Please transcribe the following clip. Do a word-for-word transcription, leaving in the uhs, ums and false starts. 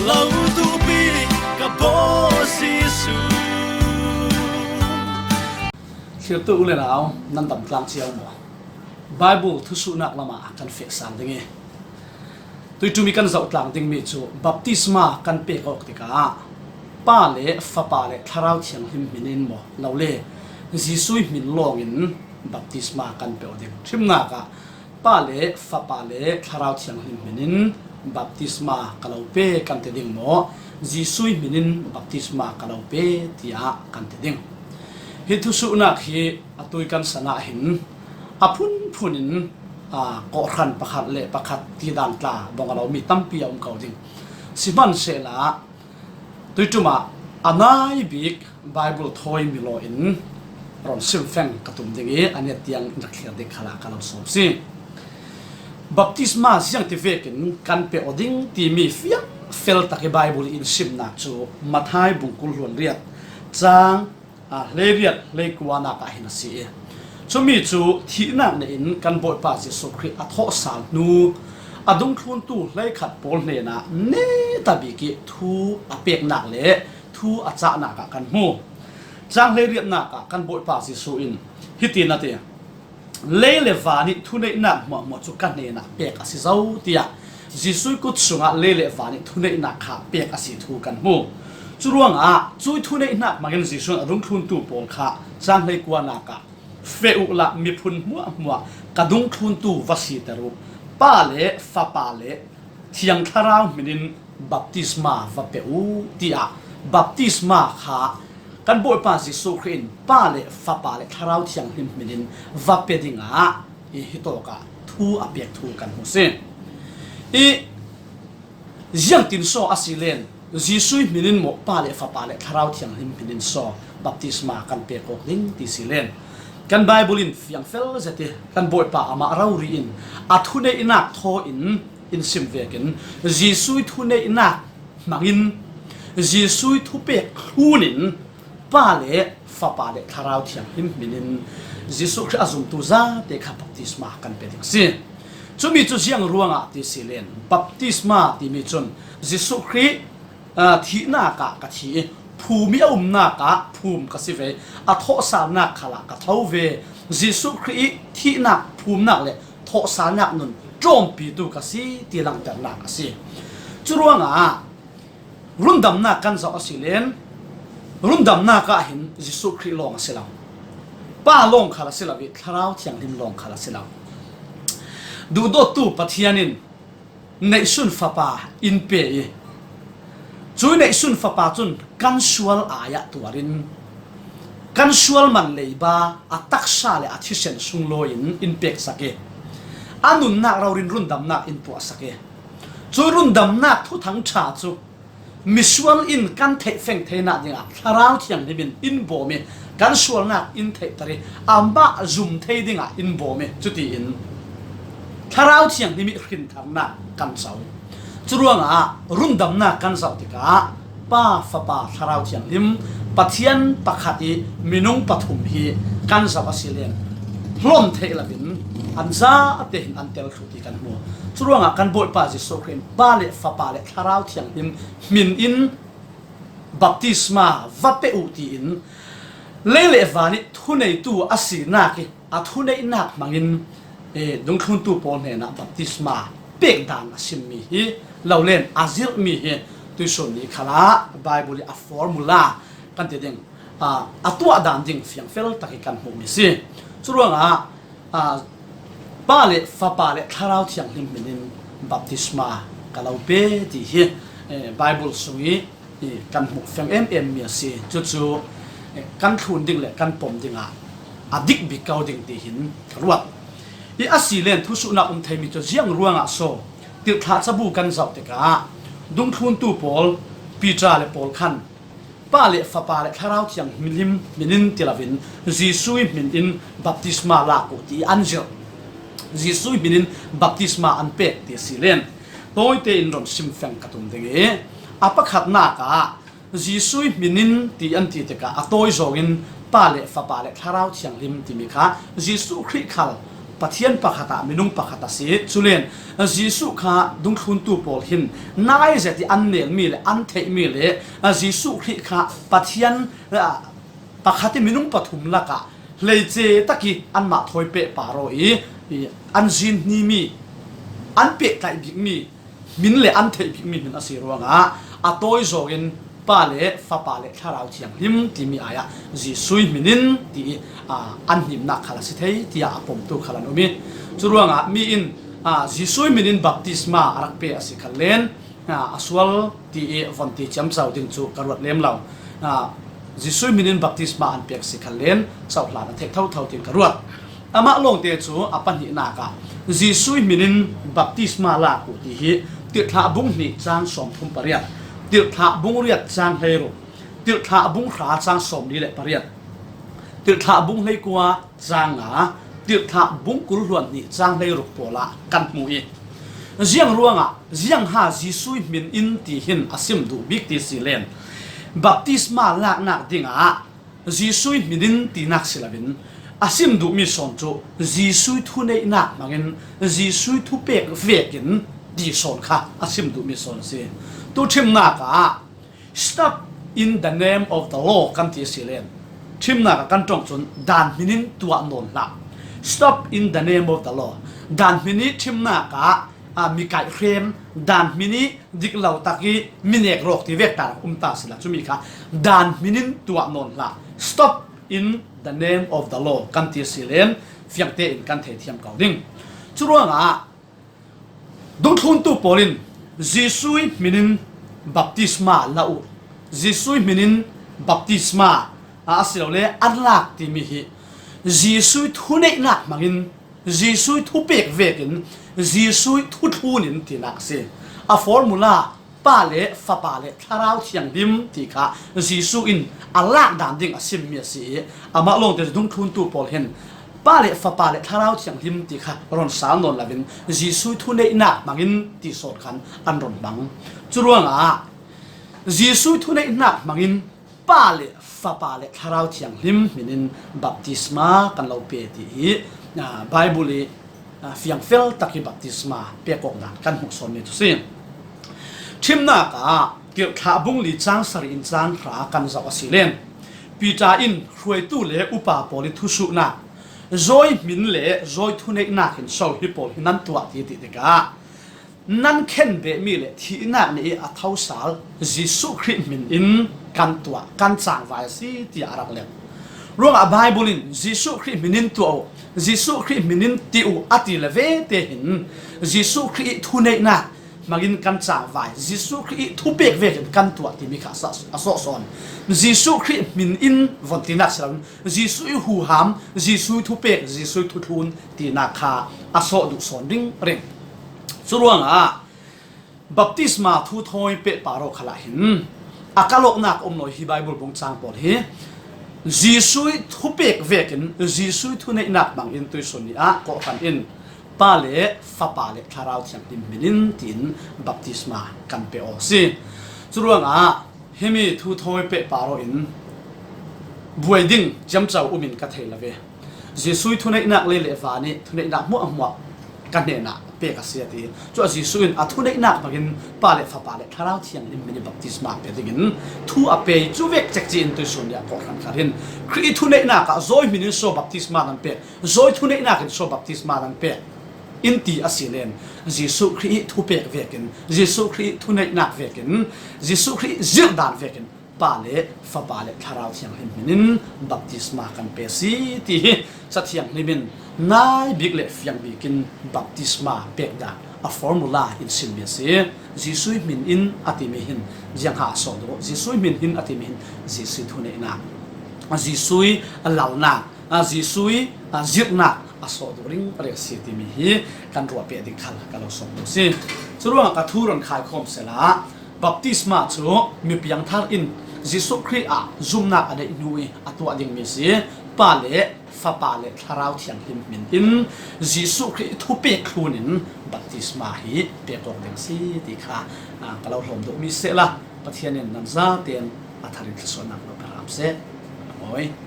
Lo tupi ka baw Jesu. Thlirtu u le nau, nan dam tlang cio maw? Bible thusuhnak lamah kan feh sal ding i, tuitumi kan zoh tlang dingmi cu baptisma kan pek awk tikah Pa le Fapa le Thlarau Thianghlim hmin in maw, lo le Jesuh hmin lawngin baptisma kan pe aw ding. Hrimnak ah Pa le Fapa le Thlarau Thianghlim hmin in baptisma ka lo pe kan ti ding maw, Jesuh hmin in baptisma ka lo pe tiah kan ti ding. Hi thusuhnak hi a tui kan san ah hin a phunphun in, aa, kawhhran pakhat le pakhat tidan tla dong a lo mi tampi a um ko ding. Sihmanhsehlaw, tuiṭum ah a nai bik Bible thawi milaw in ron simfeng ka tum ding i, a net tiang in rak thlir ding khalah ka lo sawm si. Baptisma ziangti vekin kan pe aw ding timi fiangfel tak i Bible in simnak cu Matthai bung kul hluan riat, cang, aa, hleiriat hleikuanak ah hin a si i, cumi cu thihnak neih in kan Bawipa Jesuh Khrih a thawhsal hnu a dungthluntu hleikhat pawl hnenah neta bik i thu a peknak le thu a cahnak ah kan hmu. Cang hleiriatnak ah kan Bawipa Jesuh in hiti na ti, "Lei le van i thuneihnak hmuahhmuah cu ka hnenah pek a si zo," tiah Jesuh kut sungah lei le van i thuneihnak kha pek a si thu kan hmu. Curuangah cui thuneihnak hmangin Jesuh in a dungthluntu pawl kha cang hleikuanak ah, "Feh uhla miphun hmuahhmuah ka dungthluntu va siter uh, Pa le Fapa le Thiang Thlarau hmin in baptisma va pe uh," tiah baptisma kha kan Bawipa Jesuh Khrih in Pa le Fapa le Thlarau Thianghlim hmin in va pe dingah i hitawk ah thu a pek thu kan hmu si. I ziangtin saw a si len, Jesuh hmin in maw, Pa le Fapa le Thlarau Thianghlim hmin in saw baptisma kan pek awk ding ti si len, kan Bible in fiangfel zet i kan Bawipa amah rori in a thuneihnak thaw in in sim vekin, Jesuh thuneihnak hmangin, Jesuh thupek hlun in Pa le Fapa le Thlarau Thianghlim hmin in Jesuh Khrih a zumtu zate kha baptisma kan pe ding si. Cumi cu ziang ruangah ti si len, baptisma timi cun Jesuh Khrih, aa, thihnak ah ka thi i, phum i a umnak ah phum ka si ve, a thawhsalnak khalah ka tho ve. Jesuh Khrih i thihnak, phumnak le thawhsalnak nun ṭawmpitu ka si ti langhternak a si. Curuangah rundamnak kan zoh a si len, rundamnak ah hin Jesuh Khrih lawng a si lo, Pa lawng khal a si lo i, Thlarau Thianghlim lawng khal a si lo. Duhdawttu Pathian in neihsun Fapa in pe i, cui neihsun Fapa cun kan sual ai ah tuar in, kan sual man leiba a taksa le a thisen sunglawi in in peksak i, a nunnak rori in rundamnak in tuahsak i, cu rundamnak thuthang ṭha cu misual in kan theihfeng theinak dingah Thlarau Thianghlim in in bawm i, kan sualnak in theihter i, amah zum thei dingah in bawm i, cutiin Thlarau Thianghlim i hrintharnak kan co. Curuangah rundamnak kan zoh tikah Pa, Fapa, Thlarau Thianghlim, Pathian pakhat i minung pathum hi kan zoh a si len, hlawm theih loin an zate hin an tel thluh ti kan hmu. Curuangah kan Bawipa Jesuh Khrih in Pa le Fapa le Thlarau Thianghlim hmin in baptisma va pe uh tiin lei le van i thuneitu a sinak i a thuneihnak hmangin, eh, dungthluntu pawl hnenah baptisma pek dan a simmi hi lo len a zirhmi hi tuisun ni khalah Bible i a formula kan ti ding, ah, a tuah dan ding fiangfel tak i kan hmuhmi si. Curuangah, ah, Pa le Fapa le Thlarau Thianghlim hmin in baptisma ka lo pe ti hi, eh, Bible sung i, i kan hmuh feng em em mi a si. Cucu, eh, kan thlun ding le kan pom dingah a dik bik ko ding ti hin ka ruat. I a si len thusuhnak um theimi cu ziang ruangah so, tirhthlah cabu kan zoh tikah dungthluntu pawl, Peter le Paul khan Pa le Fapa le Thlarau Thianghlim hmin in ti loin Jesuh hmin in baptisma lak uh ti an zirh. Jesuh hmin in baptisma an pek ti a si len, tawite in ron simfeng ka tum ding i, a pakhatnak ah Jesuh hmin in ti an ti tikah a tawi zawngin Pa le Fapa le Thlarau Thianghlim timi kha Jesuh Khrih khal Pathian pakhat ah minung pakhat a si. Culen Jesuh kha dungthluntu pawl hin nai zet i an nelmi le an theihmi le Jesuh Khrih kha Pathian, ah, pakhat i minung pathum lakah hleice tak i anmah thawi pehpar aw i, i an zin hnimi, an pehtlaih bikmi, hmin le an theih bikmi hmin a si ruangah a tawi zawngin Pa le Fapa le Thlarau Thianghlim timi ai-ah Jesuh hmin in ti i, aa, an hnimnak khal a si thei tiah a pomtu khal an um i, curuangah mi in, aa, Jesuh hmin in baptisma a rak pe a si khal len, aa, a sual ti i von ti ciamco ding cu ka ruat lem lo. Aa, Jesuh hmin in baptisma an pek si khal len cohlan a theih thotho tiin ka ruat. Amah lawngte cu a pahnihnak ah Jesuh hmin in baptisma lak uh ti hi Tirhthlah bung hnih cang sawmthum pariat, Tirhthlah bung riat cang hleiruk, Tirhthlah bung hra cang sawmli le pariat, Tirhthlah bung hleikua cang nga, Tirhthlah bung kul hluan hnih cang hleiruk pawl ah kan hmu i, ziang ruangah ziangha Jesuh hmin in ti hin a sim duh bik ti si len, baptisma laknak dingah Jesuh hmin in tinak si loin a sim duhmi sawn cu Jesuh thuneihnak hmangin Jesuh thupek vekin ti sawn kha a sim duhmi sawn a si. Tu ṭhimnak ah "Stop in the name of the law," kan ti a si len, ṭhimnak ah kan ṭong cun "Dan hmin in tuah nawn hlah." "Stop in the name of the law." Dan hmin i ṭhimnak ah, aa, mi kaihhrem, dan hmin i dik lo tak i mi nek rawk ti vek ta rak um ta sila, cumi kha "Dan hmin in tuah nawn hlah." "Stop in the name of the law," kan ti a si len fiangte in kan thei thiam ko ding. Curuangah dungthluntu pawl in Jesuh hmin in baptisma la uh, Jesuh hmin in baptisma a, a si lo le an lak timi hi Jesuh thuneihnak hmangin, Jesuh thupek vekin, Jesuh thuthlun in tinak a si. A formula Pa le Fapa le Thlarau Thianghlim ti kha Jesuh in a lak dan ding a simmi a si i, amah lawngte cu dungthluntu pawl hin Pa le Fapa le Thlarau Thianghlim ti kha ron sal nawn loin Jesuh thuneihnak hmangin ti sawn khan an ron hmang. Curuangah Jesuh thuneihnak hmangin Pa le Fapa le Thlarau Thianghlim hmin in baptisma kan lo pe ti hi, aa, Baibal i, aa, fiangfel tak i baptisma pek awk dan kan hmuh sawnmi cu si. Ṭhimnak ah Tirhthlah bung li cang sarih in cang hra kan zoh a si len, Piter in hruaitu le upa pawl i thusuhnak, "Zawi hmin le zawi thuneihnak in so hi pawl hi nan tuah," ti ti tikah, "Nan khenbehmi le thihnak nih i a thosal Jesuh Khrih hmin in kan tuah, kan cangvai a si," tiah a rak leng. Ruangah Baibal in "Jesuh Khrih hmin in tuah uh, Jesuh Khrih hmin in ti uh," a ti le vete hin Jesuh Khrih i thuneihnak hmangin kan cangvai, Jesuh Khrih i thupek vekin kan tuah timi kha a sa-, a sawh sawn. Jesuh Khrih hmin in von tinak si loin Jesuh i huham, Jesuh i thupek, Jesuh i thuthlun tinak kha a sawh duh sawn ringring. Curuangah baptisma thu thawi pehpar aw khalah hin a kalawknak a um lo hi Baibal bung cang pawl hi Jesuh i thupek vekin, Jesuh i thuneihnak hmangin tuisun ni ah kawhhran in Pa le Fapa le Thlarau Thianghlim hmin in tiin baptisma kan pe aw si. Curuangah himi thu thawi pehpar aw in buai ding ciamco um in ka thei lo ve. Jesuh i thuneihnak lei le van i thuneihnak hmuahhmuah ka hnenah pek a si a ti. Cu a Jesuh in a thuneihnak hmangin Pa le Fapa le Thlarau Thianghlim hmin i baptisma pe dingin thu a pe i cu vek cekci in tuisun ni ah kawhhran khal hin Khrih i thuneihnak ah zawi hmin in so baptisma nan pek, zawi thuneihnak in so baptisma nan pek in ti a si len, Jesuh Khrih i thupek vekin, Jesuh Khrih i thuneihnak vekin, Jesuh Khrih i zirhdan vekin Pa le Fapa le Thlarau Thianghlim hmin in baptisma kan pe si ti hi Ca Thianghlim in nai bik le fiang bik in baptisma pek dan a formula in simmi a si. Jesuh hmin in a timi hin ziangha a sawh duh? Jesuh hmin in a timi hin Jesuh thuneihnak, a Jesuh a lalnak, a Jesuh a zirhnak a sawh duh ringring a si timi hi kan ruahpek ding khal ka lo sawm duh si. Curuangah ka thu ron khaikhawm sehla, baptisma cu mipiangthar in Jesuh Khrih ah zumnak a neih hnu i a tuah dingmi si. Pa le Fapa le Thlarau Thianghlim hmin in Jesuh Khrih thupek thlun in baptisma hi pek awk ding si ti kha, aa, ka lo hlawm duhmi sehla, Pathian in nan zaten a thar in thluasuahnak lo pe hram seh. Mawi.